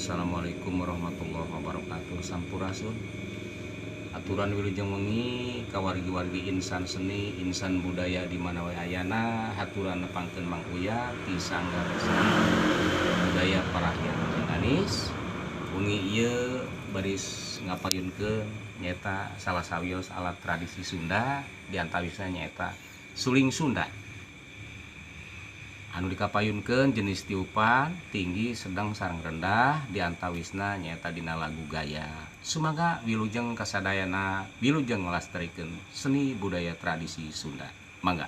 Assalamualaikum warahmatullahi wabarakatuh. Sampurasun. Aturan wilujeng wengi ka wargi-wargi insan seni, insan budaya di mana wae ayana, haturan nepangkeun Mang Uya ti Sanggar Seni Budaya Parahyangan Anis. Wengi ieu baris ngapayunkeun nyaeta salah sawios alat tradisi Sunda, diantawisna nyaeta suling Sunda. Anu dikapayunkeun jenis tiupan tinggi, sedang, sareng rendah, diantawisna nyaeta dina lagu gaya. Sumangga wilujeng kasadayana, wilujeng ngalestarikeun seni budaya tradisi Sunda. Mangga.